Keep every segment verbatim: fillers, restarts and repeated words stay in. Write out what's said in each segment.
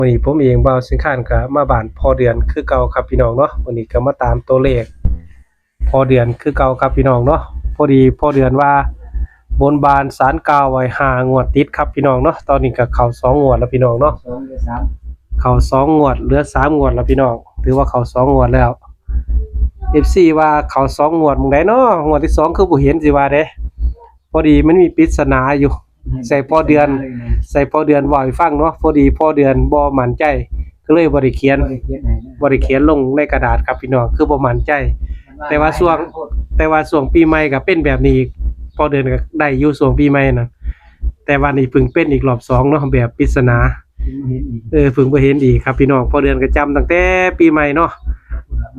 มื้อนี้ผมเอง บ่าวสิงคาน ก็มาบ้านพ่อเดือนคือเก่าครับพี่น้องเนาะ มื้อนี้ก็มาตามตัวเลขพ่อเดือนคือเก่าครับพี่น้องเนาะ พอดีพ่อเดือนว่าบนบานศาลกล่าวไว้ห้างวดติดครับพี่น้องเนาะ ตอนนี้ก็เข้าสองงวดแล้วพี่น้องเนาะ สองหรือสาม เข้าสองงวด เหลือสามงวดแล้วพี่น้อง ถือว่าเข้าสองงวดแล้ว เอฟซี ว่าเข้าสองงวดหม่องใดเนาะ งวดที่สองคือบ่เห็นสิว่าเด้ พอดีมันมีปริศนาอยู่ ใส่พ่อเดือน ใส่พ่อเดือนเว้าให้ฟังเนาะ พอดีพ่อเดือนบ่มั่นใจ ก็เลยบ่ได้เขียน บ่ได้เขียนให้นะ บ่ได้เขียนลงในกระดาษครับพี่น้อง คือบ่มั่นใจ แต่ว่าช่วง แต่ว่าช่วงปีใหม่ก็เป็นแบบนี้อีก พ่อเดือนก็ได้อยู่ช่วงปีใหม่นะ แต่ว่านี่เพิ่งเป็นอีกรอบสองเนาะ แบบปริศนา เพิ่งบ่เห็นอีก เออ เพิ่งบ่เห็นอีกครับพี่น้อง พ่อเดือนก็จำตั้งแต่ปีใหม่เนาะ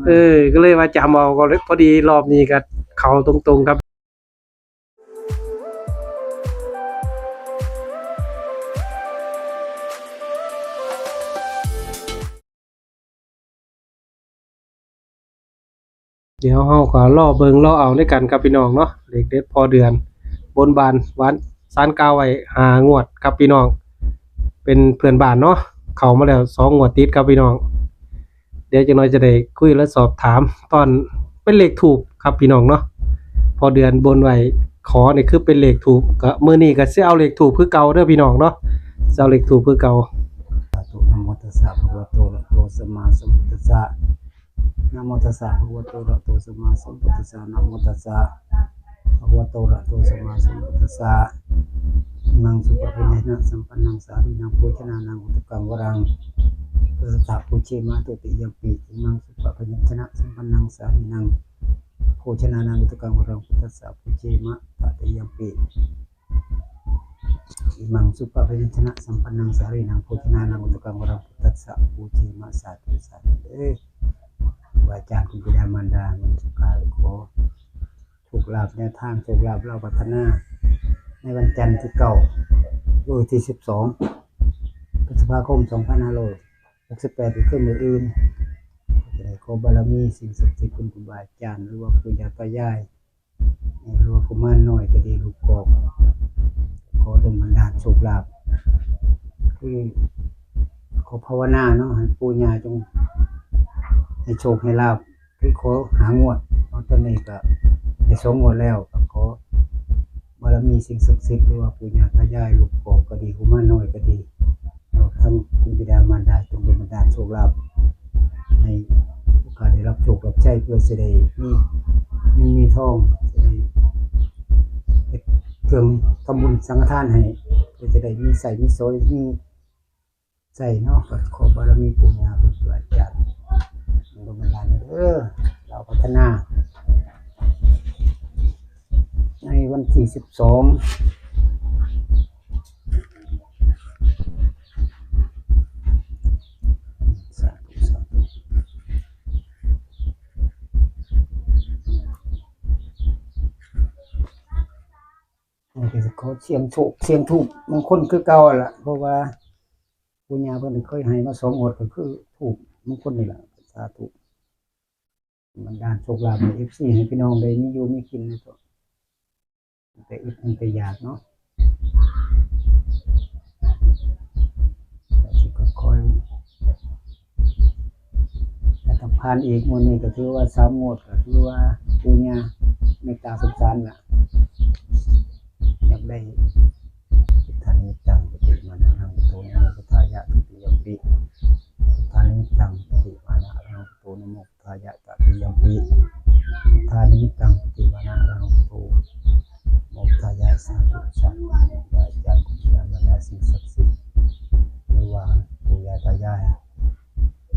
เออ ก็เลยว่าจำเอา ก็เลยพอดีรอบนี้ก็เข้าตรงๆครับ เดี๋ยวเราก็รอเบิ่งรอเอาด้วยกันครับพี่น้องเนาะ เลขเด็ดพ่อเดือน บนบานวันศาลกล่าวไว้ห้างวดครับพี่น้อง เป็นเพื่อนบ้านเนาะ เข้ามาแล้วสองงวดติดครับพี่น้อง เดี๋ยวจักหน่อยจะได้คุยและสอบถาม ตอนเป็นเลขธูปครับพี่น้องเนาะ พ่อเดือนบนไว้ขอนี่คือเป็นเลขธูป ก็มื้อนี้ก็สิเอาเลขธูปคือเก่าเด้อพี่น้องเนาะ สิเอาเลขธูปคือเก่า สาธุ นะโมตัสสะ ภะคะวะโต อะระหะโต สัมมาสัมพุทธัสสะ นะโมตัสสะ ภะคะวะโต อะระหะโต สัมมาสัมพุทธัสสะ นะโมตัสสะ ภะคะวะโต อะระหะโต สัมมาสัมพุทธัสสะ อิมัง สุปะพยัญชนะสัมปันนัง สาลีนัง โภชนานัง อุตุกังวรัง พุทธัสสะ ปูเชมะ ทุติยัมปิ อิมัง สุปะพยัญชนะสัมปันนัง สาลีนัง โภชนานัง อุตุกังวรัง พุทธัสสะ ปูเชมะ ตติยัมปิ อิมัง สุปะพยัญชนะสัมปันนัง สาลีนัง โภชนานัง อุตุกังวรัง พุทธัสสะ ปูเชมะ สาธุ สาธุ เด้อ ครูอาจารย์ คุณบิดามารดา มันสุขายขอ โชคลาภแนวทาง โชคลาภลาวพัฒนา ในวันจันทร์ที่เก้า เออ ที่สิบสอง พฤษภาคม สองพันห้าร้อยหกสิบแปด อีกคือมื้ออื่น จะได้ขอบารมีสิ่งศักดิ์สิทธิ์คุณครูบาอาจารย์ หรือว่าปู่ย่าตายาย หรือว่ากุมารน้อยก็ดี ลูกกอก ขอดลบันดาลโชคลาภ คือขอภาวนาเนาะ ให้ปู่ย่าจงให้โชคให้ลาภ คือขอห้างวดเนาะ ตอนนี้ก็ได้สองงวดแล้ว ก็ขอบารมีสิ่งศักดิ์สิทธิ์ หรือว่าปู่ย่าตายาย ลูกกอกก็ดี กุมารน้อยก็ดี รวมทั้งคุณบิดามารดา จงดลบันดาลโชคลาภ ให้โอกาสได้รับโชครับใช้ เพื่อจะได้มีเงินมีทอง จะได้เฮ็ดเครื่องทำบุญสังฆทานให้ เพื่อจะได้มีใช้มีสอย มี ใช่เนาะ ก็ขอบารมีปู่ย่าครูอาจารย์ ดลบันดาลเด้อ ลาวพัฒนา ในวันที่สิบสอง สาธุ สาธุ โอเค ขอเสี่ยงโชค เสี่ยงธูปมงคลคือเก่าหั่นล่ะ เพราะว่าปู่ย่าเพิ่นเคยให้มาสองงวด ก็คือธูปมงคลนี่ล่ะ สาธุ บันดาลโชคลาภให้ เอฟซี ให้พี่น้องได้มีอยู่มีกินนะ ก็แต่อึดมันแต่อยากเนาะ ก็สิค่อยๆ แต่ถ้าผ่านอีกงวดนี้ก็ถือว่าสามงวด ก็ถือว่าปู่ย่าเมตตาสงสารล่ะ อยากได้ พุทธานิมิตตัง ปฏิมานะหังพุทโธ นะโมพุทธายะ ทุติยัมปิ พุทธานิมิตตัง ปฏิมานะหังพุทโธ นะโมพุทธายะ ตติยัมปิ พุทธานิมิตตัง ปฏิมานะหังพุทโธ นะโมพุทธายะ สาธุ สาธุ ครูบาอาจารย์ คุณบิดามารดา สิ่งศักดิ์สิทธิ์ หรือว่าปู่ย่าตายาย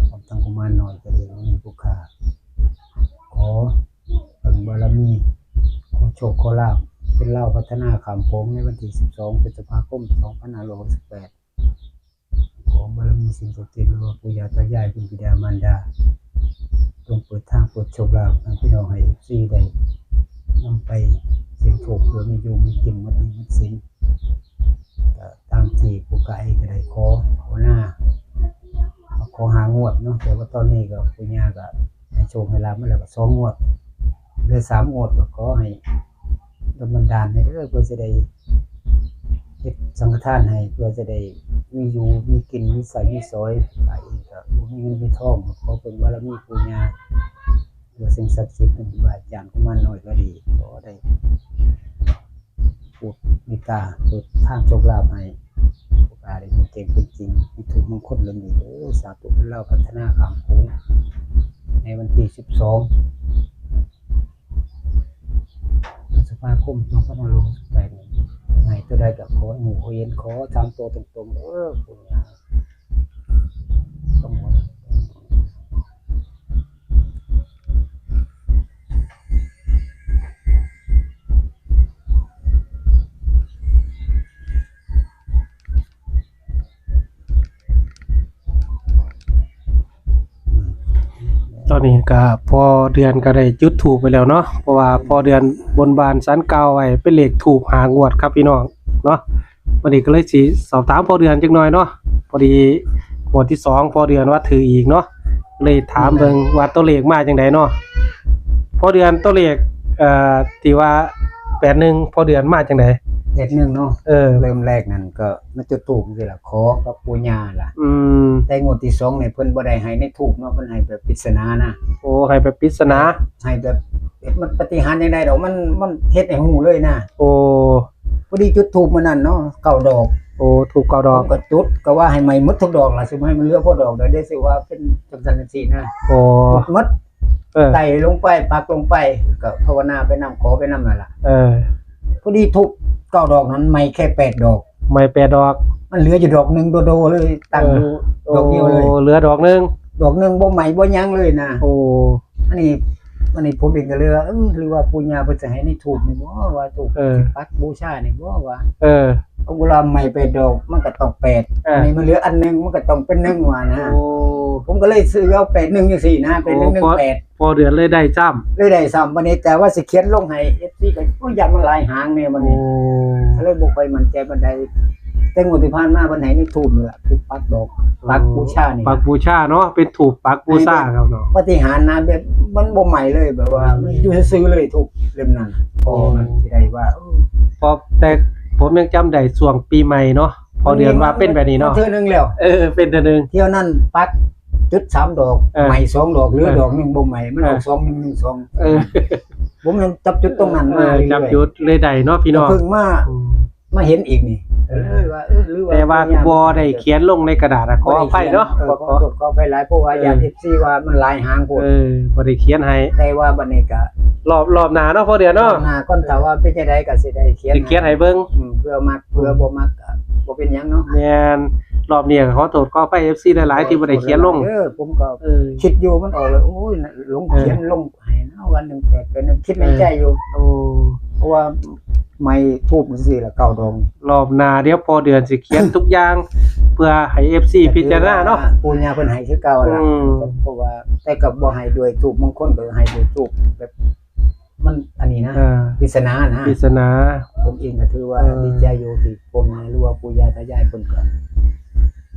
พร้อมทั้งกุมารน้อย เจ้าเรือนมณีผู้ข้า ขอเพิ่งบารมี ขอโชคขอลาภ เป็นลาวพัฒนาข้ามโขงในวันที่สิบสอง พฤษภาคม สองพันห้าร้อยหกสิบแปด ขอบารมีสิ่งศักดิ์สิทธิ์ หรือว่าปู่ย่าตายาย คุณบิดามารดา จงเปิดทางเปิดโชคลาภให้พี่น้อง ให้ เอฟซี ได้นำไปเสี่ยงโชค เพื่อมีอยู่มีกิน หมดหนี้หมดสิน ก็ตามที่ผู้ไกลก็ได้ขอภาวนา ขอห้างวดเนาะ แต่ว่าตอนนี้ก็ปู่ย่าก็ให้โชคให้ลาภมาแล้วก็สองงวด เหลือสามงวด ก็ขอให้ดลบันดาลให้เด้อ เพื่อจะได้เฮ็ดสังฆทานให้ เพื่อจะได้ มีอยู่มีกินมีใช้มีสอย ไปเองก็บ่มีเงินมีทอง ขอเพิ่นบารมีปู่ย่า หรือว่าสิ่งศักดิ์สิทธิ์ ครูบาอาจารย์ กุมารน้อยก็ดี ขอได้โปรดเมตตา เปิดทางโชคลาภให้ ผู้ข้าได้บุญเก่งเป็นจริง มีถูกมงคลเรื่องนี้เด้อ สาธุ เป็นลาวพัฒนาข้ามโขง ในวันที่ สิบสอง พฤษภาคม สองพันห้าร้อยหกสิบแปด นี้ ให้ตัวใดก็ขอให้หมู่ขอเห็น ขอสามตัวตรงๆ เด้อปู่ย่า ตอนนี้ก็พ่อเดือนก็ได้จุดธูปไปแล้วเนาะ เพราะว่าพ่อเดือนบนบานศาลกล่าวไว้เป็นเลขธูปห้างวดครับพี่น้องเนาะ วันนี้ก็เลยสิสอบถามพ่อเดือนจักหน่อยเนาะ พอดีงวดที่สองพ่อเดือนว่าถืออีกเนาะ เลยถามเบิ่งว่าตัวเลขมาจังใดเนาะ พ่อเดือน ตัวเลข เอ่อ ที่ว่า แปดหนึ่ง พ่อเดือนมาจังใด แปดหนึ่ง เนาะ เออ เริ่มแรกนั่นก็มาจุดธูปนี่ล่ะ ขอกับปู่ย่าล่ะ อืม แต่งวดที่สองนี่เพิ่นบ่ได้ให้ในธูปเนาะ เพิ่นให้แบบปริศนานะ โอ้ ให้แบบปริศนา ให้แบบ มันปาฏิหาริย์จังใดดอก มัน มันเฮ็ดให้ฮู้เลยนะ โอ้ พอดีจุดธูปมื้อนั้นเนาะ เก้าดอก โอ้ ธูปเก้าดอก ผมก็จุด ก็ว่าให้ไหม้หมดทุกดอกล่ะ สิบ่ให้มันเหลือพอดอกเดียว เดี๋ยวสิว่าเป็นจังซั่นจังซี่นะ โอ้ หมด เออ ไต่ลงไป ปักลงไป ก็ภาวนาไปนำ ขอไปนำนั่นล่ะ เออ พอดีธูปเก้าดอกนั้นไหม้แค่แปดดอก ไหม้แปดดอก มันเหลืออยู่ดอกหนึ่งโดโดเลย ตั้งอยู่ เออ ดอกเดียวเลย โอ้ เหลือดอกหนึ่ง ดอกหนึ่งบ่ไหม้บ่หยังเลยนะ โอ้ อันนี้ อันนี้ผมเองก็เลยว่า เออ หรือว่าปู่ย่าเพิ่นสิให้ในธูปนี่บ่ ว่าธูป เออ สิปักบูชานี่บ่ ว่า เออ เอากุหลาบไหม้แปดดอก มันก็ต้องแปด เออ อันนี้มันเหลืออันหนึ่ง มันก็ต้องเป็นหนึ่ง ว่านะ โอ้ ผมก็เลยซื้อเอา แปดหนึ่ง จังซี่นะ เป็นหนึ่งหนึ่งแปด โอ้ พ่อเดือนเลยได้ซ้ำ เลยได้ซ้ำ บัดนี้แต่ว่าสิเขียนลงให้ เอฟซี ก็ โอ้ย ย่านมันหลายหางแน่บัดนี้ โอ้ ก็เลยบ่ค่อยมั่นใจปานใด แต่งวดที่ผ่านมาเพิ่นให้ในธูปนี่ล่ะ คือปักดอก ปักบูชานี่ ปักบูชาเนาะ เป็นธูปปักบูชาครับเนาะ ปาฏิหาริย์นะ แบบมันบ่ไหม้เลย แบบว่ามันอยู่ซื่อๆเลยธูปเล่มนั้น พอมันสิได้ว่า เออ พอ แต่ผมยังจำได้ช่วงปีใหม่เนาะ พ่อเดือนว่าเป็นแบบนี้เนาะ เทื่อหนึ่งแล้ว เออ เป็นเทื่อหนึ่ง เที่ยวนั้นปักจุดสามดอก เออ ไหม้สองดอก เหลือ เออ ดอกหนึ่งบ่ไหม้ มันออก เออ สองหนึ่งหนึ่งสอง เออ ผมยังจับจุดตรงนั้นมา เออ เรื่อยๆ จับจุดเลยได้เนาะพี่น้อง ก็เพิ่งมา อืม มาเห็นอีกนี่ เออ เลยว่า เออ หรือว่า แต่ว่าบ่ได้เขียนลงในกระดาษอะ ขออภัยเนาะ บ่ได้เขียน เออ ขอ ขอโทษขออภัยหลาย เพราะว่า เออ ย่าน เอฟซี ว่ามันหลายหางโพด เออ บ่ได้เขียนให้ แต่ว่าบัดนี้ก็ รอบ รอบหน้าเนาะพ่อเดือนเนาะ รอบหน้าก่อน ถ้าว่าเป็นจังใดก็สิได้เขียน สิเขียนให้เบิ่ง อืม เพื่อมัก เพื่อบ่มักก็บ่เป็นหยังเนาะ แม่น รอบนี้ก็ขอโทษขออภัย เอฟซี หลายๆ ที่บ่ได้เขียนลง เออ ผมก็ เออ คิดอยู่มันออกแล้ว โอ้ย ลง เออ เขียนลง ให้นะ วันหนึ่งแปดเป็นหนึ่ง คิดในใจอยู่ เออ โอ้ เพราะว่าไหม้ธูปจังซี่ล่ะ เก้าดอก รอบหน้าเดี๋ยวพ่อเดือนสิเขียนทุกอย่าง เพื่อให้ เอฟซี พิจารณาเนาะ ปู่ย่าเพิ่นให้คือเก่าล่ะ อืม เพราะว่า แต่ก็บ่ให้ด้วยธูปมงคล ก็ให้ด้วยธูปแบบ มันอันนี้นะ เออ ปริศนานะ ปริศนา ผมเองก็ถือว่า เออ ดีใจอยู่ที่พ่อแม่หรือว่าปู่ย่าตายายเพิ่นก็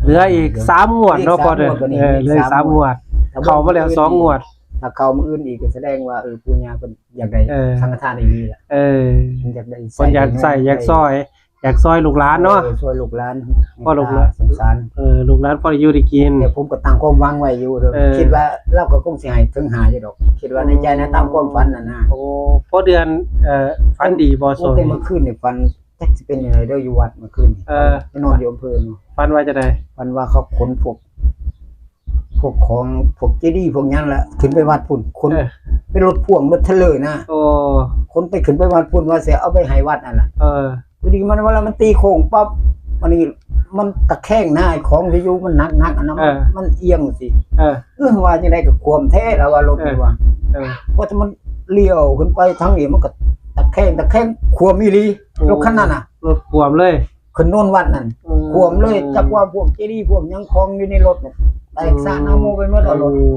เหลืออีกสามงวดเนาะ อีกสามงวด พ่อเดือน บัดนี้ เออ เหลืออีกสามงวด เหลืออีกสามงวด ถ้าเข้ามา เข้ามาอื่นอีก ถ้าเข้ามาอื่นอีกก็แสดงว่า เออ ปู่ย่าเพิ่น อยากได้ เออ สังฆทานอีหลีล่ะ เออ อยากได้ เพิ่นอยากใช้ อยากซอย อยากซอยลูกหลานเนาะ เออ ซอยลูกหลาน พ่อลูกหลาน สงสาร เออ ลูกหลานพอได้อยู่ได้กิน แต่ผมก็ตั้งความหวังไว้อยู่เด้อ เออ คิดว่าลาวก็คงสิให้ถึงห้าอยู่ดอก คิดว่าในใจนะ ตามความฝันน่ะนะ โอ้ พ่อเดือน เอ่อ ฝันดีบ่ ช่วงนี้ แต่เมื่อคืนนี่ฝัน จักสิเป็นจังไดเด้อ อยู่วัดเมื่อคืนนี่ เออ ไปนอนอยู่อำเภอเนาะ ฝันว่าจังได ฝันว่าเขาขนพวก พวกของ พวกเจดีย์พวกหยังละ ขึ้นไปวัดพุ้น ขน เออ เป็นรถพ่วง รถเทรลเลอร์นะ โอ้ ขนไป ขึ้นไปวัดพุ้น ว่าสิเอาไปให้วัดนั่นล่ะ เออ พอดีมัน เวลามันตีโค้งปั๊บ มันนี่ มันตะแคงนะ ไอ้ของที่อยู่มันหนักๆ อันนั้น เออ มันเอียงสิ เออ เออ ว่าจังไดก็ขวมแท้แล้วว่ารถนี่ว่า เออ ว่าแต่มันเลี้ยวขึ้นไปทางนี้ มันก็ตะแคง ตะแคง ขวมอีหลี โอ้ รถคันนั้นน่ะ รถขวมเลย ขึ้นโน่นวัดนั่น อืม ขวมเลย จักว่าพวกเจดีย์พวกหยังของอยู่ในรถน่ะ แตกสะนะโมไปหมดเอารถ โอ้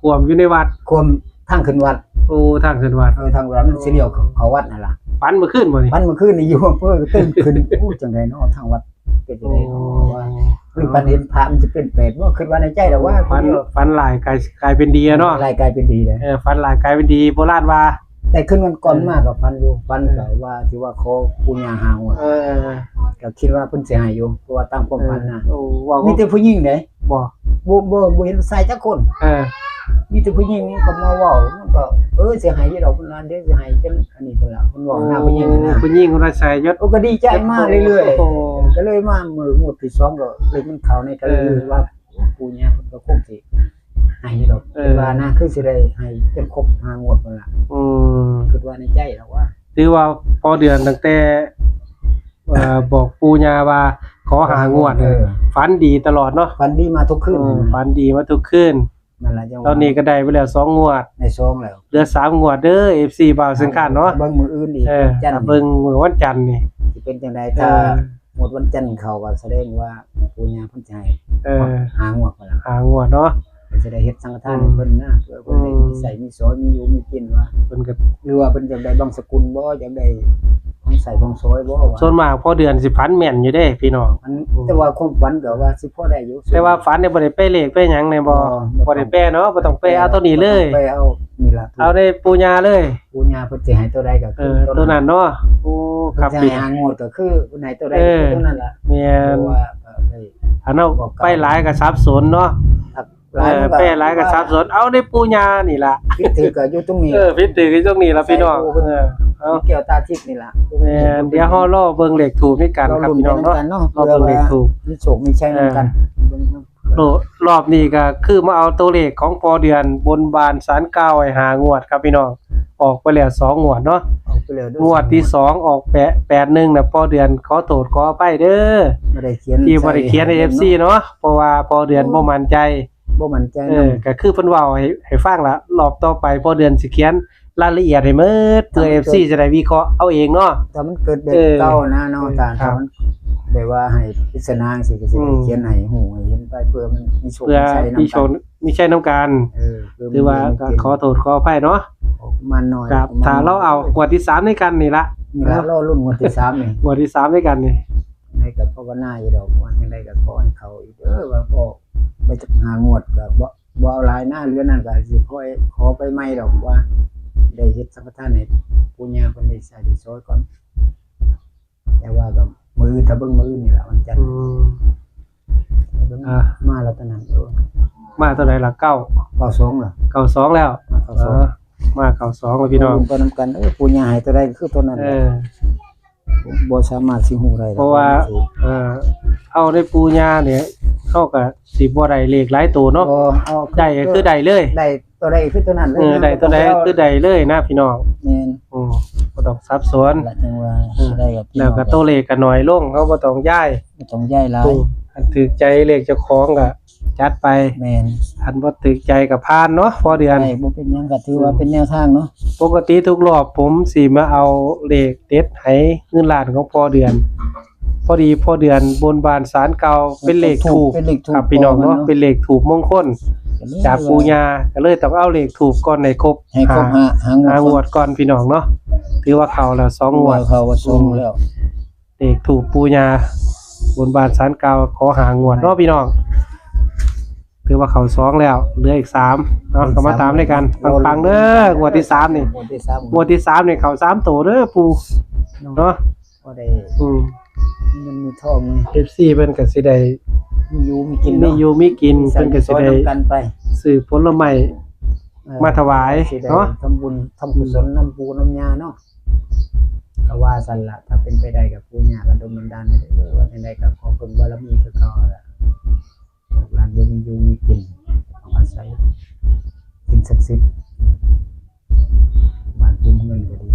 ขวมอยู่ในวัด ขวมทางขึ้นวัด โอ้ ทางขึ้นวัด เออ ทางวัดมันสิเลี้ยวเข้าวัดนั่นล่ะ ฝันเมื่อคืนบ่นี่ ฝันเมื่อคืนนี่อยู่อำเภอก็ตื่นขึ้น โอ้ จังไดเนาะ ทางวัดเป็นจังไดเนาะ โอ้ ว่า หรือฝันเห็นพระมันจะเป็นแปดบ่ คิดว่าในใจแล้วว่า ฝัน ฝันร้ายกลาย กลายเป็นดีอะเนาะ ร้ายกลายเป็นดีเลย เออ ฝันร้ายกลายเป็นดี โบราณว่า แต่คืนวันก่อน เออ มาก็ฝันอยู่ ฝัน เออ ก็ว่าที่ว่าขอปู่ย่าห้างวด เออ ก็คิดว่าเพิ่นสิให้อยู่ เพราะว่าตามความฝันนะ เออ โอ้ เว้า มีแต่ผู้หญิงเด้ บ่ บ่ บ่ บ่เห็นผู้ชายจักคน เออ มีแต่ผู้หญิงก็มาเว้า มันก็ เออ สิให้อยู่ดอก เพิ่นว่าเดี๋ยวสิให้จนอันนี้เพิ่นล่ะ เพิ่นเว้าหน้าผู้หญิงนะ โอ้ ผู้หญิงเพิ่นว่าใส่ยศ โอ้ ก็ดีใจมาเรื่อยๆ โอ้ ก็เลยมามื้องวดที่สองก็เลขมันเข้านี่ ก็เลย เออ ว่า ปู่ย่าเพิ่นก็คงสิให้อยู่ดอก เออ คิดว่านะ คือสิได้ให้จนครบห้างวดพุ่นล่ะ อืม คิดว่าในใจดอกว่า ถือว่าพ่อเดือนตั้งแต่ เอ่อ บอกปู่ย่าว่าขอห้างวด เออ ฝันดีตลอดเนาะ ฝันดีมาทุกคืน เออ ฝันดีมาทุกคืน นั่นล่ะจังหวะ ตอนนี้ก็ได้ไปแล้วสองงวด ได้สองแล้ว เหลือสามงวดเด้อ เอฟซี บ่าวเชียงคานเนาะ เบิ่งมื้ออื่นอีก เออ วันจันทร์ ถ้าเบิ่งมื้อวันจันทร์นี่ สิเป็นจังใด เออ ถ้า งวดวันจันทร์เข้าก็แสดงว่าปู่ย่าเพิ่นจะให้ เออ ห้างวดพุ่นล่ะ ห้างวดเนาะ เพิ่นสิได้เฮ็ดสังฆทานให้เพิ่นนะ เพื่อเพิ่นได้ อืม มีใช้มีสอย มีอยู่มีกินว่า เพิ่นก็ หรือว่าเพิ่นอยากได้บังสกุลบ่ อยากได้ของใช้ของสอยบ่ว่า ส่วนมากพ่อเดือนสิฝันแม่นอยู่เด้พี่น้อง อัน อืม แต่ว่าความฝันก็ว่าสิพอได้อยู่ แต่ว่าฝันเนี่ยบ่ได้แปลเลขแปลหยังเนี่ยบ่ บ่ บ่ได้แปลเนาะ บ่ต้องแปล เอาตัวนี้เลย บ่ต้องแปล เอานี่ล่ะ เอาได้ปู่ย่าเลย ปู่ย่าเพิ่นสิให้ตัวใดก็คือ เออ ตัวนั้น ตัวนั้นเนาะ โอ้ ครับ เพิ่นสิให้ห้างวดก็คือเพิ่นให้ตัวใด เออ คือตัวนั้นล่ะ แม่น เพราะว่าก็ได้ อันเนาะ บอกกล่าว ไปหลายก็สับสนเนาะ ครับ หลาย เออ มันก็ ไปหลายก็สับสน เอาในปู่ย่านี่ล่ะ ผิดถือก็อยู่ตรงนี้ เออ ผิดถือก็อยู่ตรงนี้ล่ะพี่น้อง ใส่ปู่เพิ่น เออ เอา แก้วตาทิพย์นี่ล่ะ แม่น เดี๋ยวเฮารอเบิ่งเลขธูปนำกันครับพี่น้องเนาะ รอลุ้นไปนำกันเนาะ รอเบิ่งเลขธูป เผื่อว่ามีโชคมีชัยนำกัน เออ เบิ่งนำ โล- รอบนี้ก็คือมาเอาตัวเลขของพ่อเดือนบนบานศาลกล่าวไว้ห้างวดครับพี่น้อง ออกไปแล้วสองงวดเนาะ ออกไปแล้วเด้อ งวดที่สองออกแปด- แปดหนึ่งนะ พ่อเดือนขอโทษขออภัยเด้อ บ่ได้เขียน ที่บ่ได้เขียนให้ ใส่ เอฟซี เนาะ เพราะว่าพ่อเดือน อืม บ่มั่นใจ บ่มั่นใจ เออ นำ ก็คือเพิ่นเว้าให้ ให้ฟังละ รอบต่อไปพ่อเดือนสิเขียนรายละเอียดให้หมด เพื่อ ถ้ามัน เอฟซี จะได้วิเคราะห์เอาเองเนาะ ถ้ามันเกิดแบบ เออ เก่านะเนาะ เออ ถ้า ครับ ถ้ามันแบบว่าให้ปริศนาจังซี้ก็สิได้ อืม เขียนให้ฮู้ให้เห็นไป เพื่อมันมีโชค เพื่อ มีชัยนำกัน มีโชค มีชัยนำกัน เออ เพื่อ ถือว่า มัน ก็ เป็น ขอโทษขออภัยเนาะ ออกมาหน่อย ครับ ประมาณ ถ้าเราเอางวดที่สามด้วยกันนี่ละ นี่ละ เนาะ รอลุ้นงวดที่สามนี่ งวดที่สามด้วยกันนี่ ในกับภาวนาอยู่ดอก ว่าจังใดก็ขอให้เข้าอีกเด้อ ว่าพ่อไปจักห้างวดก็บ่ บ่เอาหลายนะ เหลือนั่นก็สิค่อยขอไปใหม่ดอก ว่าได้เฮ็ดสังฆทานให้ปู่ย่าเพิ่นได้ใช้ได้สอยก่อน แต่ว่าก็มื้ออื่น ถ้าเบิ่งมื้ออื่นนี่ล่ะ วันจันทร์ อืม เบิ่ง อ่ะ มาแล้วตอนนั้น เออ มาตัวใดล่ะ เก้า เก้าสองเหรอ เก้าสองแล้ว มาเก้าสอง อ่า มาเก้าสองแล้วพี่น้อง ลุ้นไปนำกัน เออ ปู่ย่าให้ตัวใดก็คือตัวนั้น เออ บ่สามารถสิฮู้ได้ดอก เพราะว่า ว่ามันสิ เอ่อ เอาในปู่ย่าเนี่ย เฮาก็สิบ่ได้เลขหลายตัวเนาะ บ่ เอา ได้ก็คือได้เลย ได้ตัวใดคือตัวนั้นเลย เออ ได้ตัวใดก็คือได้เลยนะพี่น้อง แม่น อืม บ่ต้องสับสน ละจังว่า เออ ได้กับพี่น้อง แล้วก็ตัวเลขก็น้อยลง เฮาบ่ต้องย้าย บ่ต้องย้ายหลาย อืม อันถืกใจเลขเจ้าของก็จัดไป แม่น อันบ่ถืกใจก็ผ่านเนาะ พ่อเดือน ได้ บ่เป็นหยังก็ถือว่าเป็นแนวทางเนาะ ปกติทุกรอบผมสิมาเอาเลขเด็ดไหเงินล้านของพ่อเดือน พอดีพ่อเดือนบนบานศาลกล่าวเป็นเลขธูป เป็นเลขธูป ครับพี่น้องเนาะ ของมันเนาะ เป็นเลขธูปมงคล ก็เลย จากปู่ย่า ก็เลยต้องเอาเลขธูปก่อนให้ครบ ให้ครบ ห้า ห้า ห้างวด ห้างวดก่อนพี่น้องเนาะ ถือว่าเข้าแล้วสองงวด เข้าว่าสองแล้ว เลขธูปปู่ย่าบนบานศาลกล่าวขอห้างวดเนาะพี่น้อง ถือว่าเข้าสองแล้ว เหลืออีกสามเนาะ เหลืออีก ก็มาตามด้วยกัน สาม ปังๆเด้อ งวดที่สามนี่ งวดที่สาม งวดที่สามนี่เข้าสามตัวเด้อปู่ เนาะ เนาะ ก็ได้ อืม เงินมีทองไง เอฟซี เพิ่นก็สิได้ มีอยู่มีกินเนาะ มีอยู่มีกิน เพิ่นก็สิได้ สอยนำกันไป ซื้อผลไม้ เออ มาถวาย สิได้ เนาะ ทำบุญทำกุศลนำปู่นำย่าเนาะ ก็ว่าซั่นล่ะ ถ้าเป็นไปได้ก็ปู่ย่าก็ดลบันดาลให้เด้อ ว่าจั่งใดก็ขอเพิ่นบารมีคือเก่าล่ะ ลูกหลานบ่มีอยู่มีกิน ต้องอาศัยสิ่งศักดิ์สิทธิ์ บ้านภูมิเงินก็ดี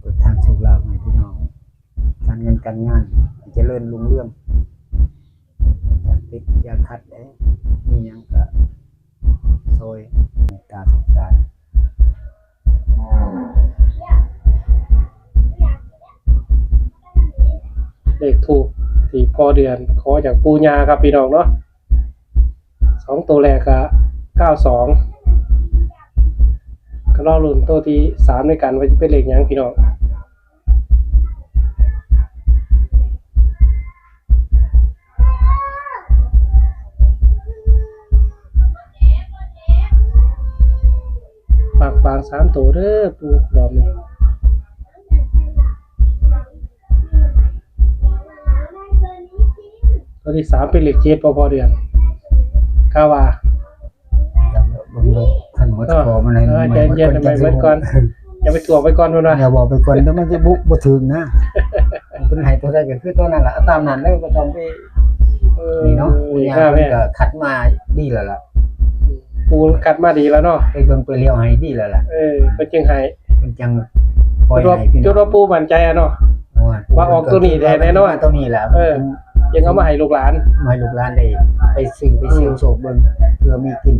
เปิดทางโชคลาภให้พี่น้อง การเงินการงานให้เจริญรุ่งเรือง อย่าติดอย่าขัดเด้อ มีหยังก็ซอยเมตตาสงสาร เลขธูปที่พ่อเดือนขอจากปู่ย่าครับพี่น้องเนาะ สองตัวแรกก็ เก้าสอง ก็รอลุ้นตัวที่สามด้วยกันว่าจะเป็นเลขหยังพี่น้อง ปากปางสามตัวเด้อปู่รอบนี้ ตัวที่สามเป็นเลขเจ็ด พอพอเดือน ข้าว่า เบิ่งบ่ทันหมด เออ ขอมันให้ เออ มัน ใจเย็น มัน ใจเย็นก่อน อย่าไปถ่วงไปก่อนเพิ่นว่า อย่าบอกไปก่อนแล้วมันจะบุบ่ถึงนะเพิ่นให้ตัวใดก็คือตัวนั้นล่ะเอาตามนั้นแล้วก็ต้องไป เออ นี่เนาะปู่ย่า ครับ เพิ่นก็คัดมาดีแล้วล่ะ ปู่คัดมาดีแล้วเนาะ ไปเบิ่งไปเลี้ยวให้ดีแล้วล่ะ เออเพิ่นจึงให้ เพิ่นจังปล่อย จนว่า ให้พี่ จ น้ น อง ว่าปู่มั่นใจอะเนาะ ว่าออกตัวนี้แท้แน่นอน ตัวนี้แหละ เออ ยังเอามาให้ลูกหลาน มาให้ลูกหลานได้ไปซื้อไปเสี่ยงโชคเบิ่งเพื่อมีกิน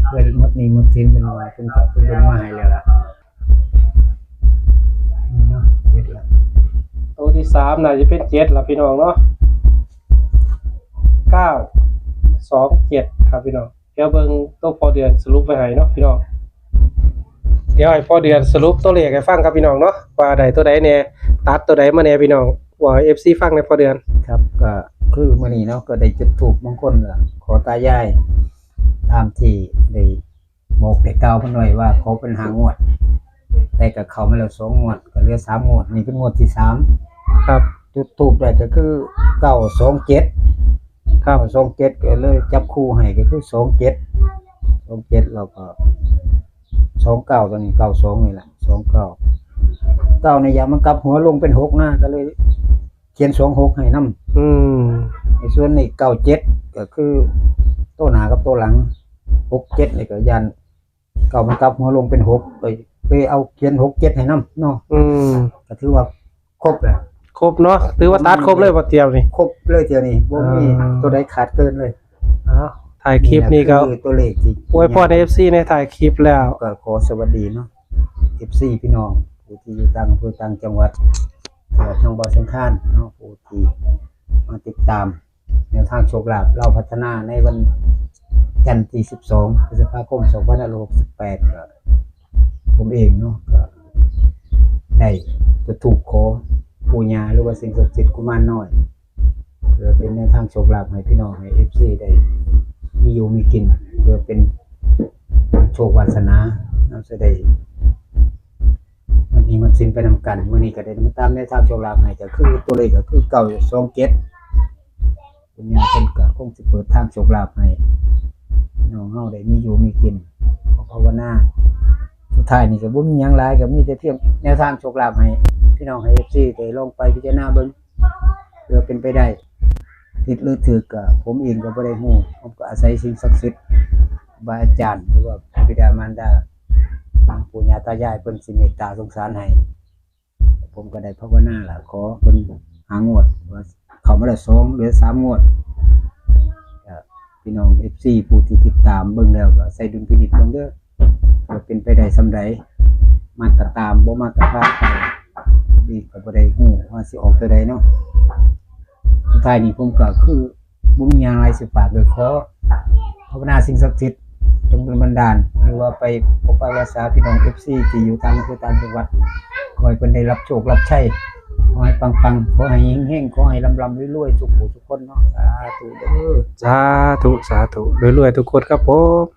เพื่อหมดหนี้หมดสินเป็นว่าเป็นกับเป็นมาให้แล้วล่ะนี่เนาะเฮ็ดละ ตัวที่สามน่าจะเป็นเจ็ดละพี่น้องเนาะ เก้าสองเจ็ด ครับพี่น้อง เดี๋ยวเบิ่งตัวพอเดือนสรุปไว้ให้เนาะพี่น้อง เดี๋ยวให้พอเดือนสรุปตัวเลขให้ฟังครับพี่น้องเนาะ ว่าได้ตัวใดแน่ ตัดตัวใดมาแน่พี่น้อง ว่าให้ เอฟซี ฟังในพอเดือน ครับก็คือมื้อนี้เนาะก็ได้จุดธูปมงคลล่ะขอตายายตามที่ได้บอกได้กล่าวเพิ่นไว้ว่าขอเป็นห้างวด แต่ก็เข้ามาแล้วสองงวดก็เหลือสามงวดนี่เป็นงวดที่สาม ครับ จุดธูปได้ก็คือเก้าสองเจ็ด ครับ เก้าสองเจ็ดก็เลยจับคู่ให้ก็คือสองเจ็ด สองเจ็ดแล้วก็สองเก้าตัวนี้เก้าสองนี่แหละสองเก้า เก้าในยามมันกลับหัวลงเป็นหกนะก็เลยเขียนสองหกให้นำ อืม ในส่วนนี้เก้าเจ็ดก็คือตัวหน้ากับตัวหลัง หกเจ็ดนี่ก็ย่านเก้ามันกลับหัวลงเป็นหกไปไปเอาเขียนหกเจ็ดให้นำเนาะ อืม ก็ถือว่าครบแล้ว ครบเนาะ ถือว่าตัดครบเลยบ่เตียวนี่ ครบเลยเที่ยวนี้บ่มี อ่า ตัวใดขาดเกินเลย เอาถ่ายคลิปนี้ก็ คือตัวเลขที่ อวยพรใน เอฟซี ในถ่ายคลิปแล้ว ก็ขอสวัสดีเนาะ เอฟซี พี่น้องผู้ที่อยู่ต่างอำเภอต่างจังหวัดตลอดทั้งบ่าวสังขารเนาะผู้ที่มาติดตามแนวทางโชคลาภลาวพัฒนาในวันจันทร์ที่สิบสองพฤษภาคมสองพันห้าร้อยหกสิบแปดก็ผมเองเนาะก็ได้จุดธูปขอปู่ย่าหรือว่าสิ่งศักดิ์สิทธิ์กุมารน้อย เพื่อเป็นแนวทางโชคลาภให้พี่น้องให้ เอฟซี ได้มีอยู่มีกิน เพื่อเป็นโชควาสนาเราจะได้มันมีมันสินไปนำกันมื้อนี้ก็ได้มาตามแนวทางโชคลาภให้ก็คือตัวเลขก็คือเก้าสองเจ็ดปู่ย่าเพิ่นก็คงสิเปิดทางโชคลาภให้น้องเฮาได้มีอยู่มีกินขอภาวนาสุดท้ายนี่ก็บ่มีหยังหลายก็มีแต่เพียงแนวทางโชคลาภให้พี่น้องให้ เอฟซี ได้ลองไปพิจารณาเบิ่ง เพื่อเป็นไปได้ผิดหรือถูกก็ผมเองก็บ่ได้ฮู้ผมก็อาศัยสิ่งศักดิ์สิทธิ์ครูบาอาจารย์หรือว่าพระบิดามารดาปู่ย่าตายายเพิ่นสิเมตตาสงสารให้ผมก็ได้ภาวนาล่ะขอเพิ่นห้างวดว่าเข้ามาแล้วสองเหลือสามงวดก็พี่น้อง เอฟซี ผู้ที่ติดตามเบิ่งแล้วก็ใส่ดุลพินิจเบิ่งเด้อว่าเป็นไปได้ส่ำใดมากก็ตามบ่มากก็ผ่านไปผมเองก็บ่ได้ฮู้ว่าสิออกตัวใดเนาะ สุดท้ายนี้ผมก็คือบ่มีหยังหลายสิฝากเลยขอภาวนาสิ่งศักดิ์สิทธิ์จงดลบันดาลหรือว่าไปปกปักรักษาพี่น้อง เอฟซี ที่อยู่ต่างอำเภอต่างจังหวัดขอให้เพิ่นได้รับโชครับชัยขอให้ปังๆขอให้เฮงๆขอให้ร่ำๆรวยๆทุกผู้ทุกคนเนาะสาธุเด้อ สาธุ สาธุ รวยๆทุกคนครับผม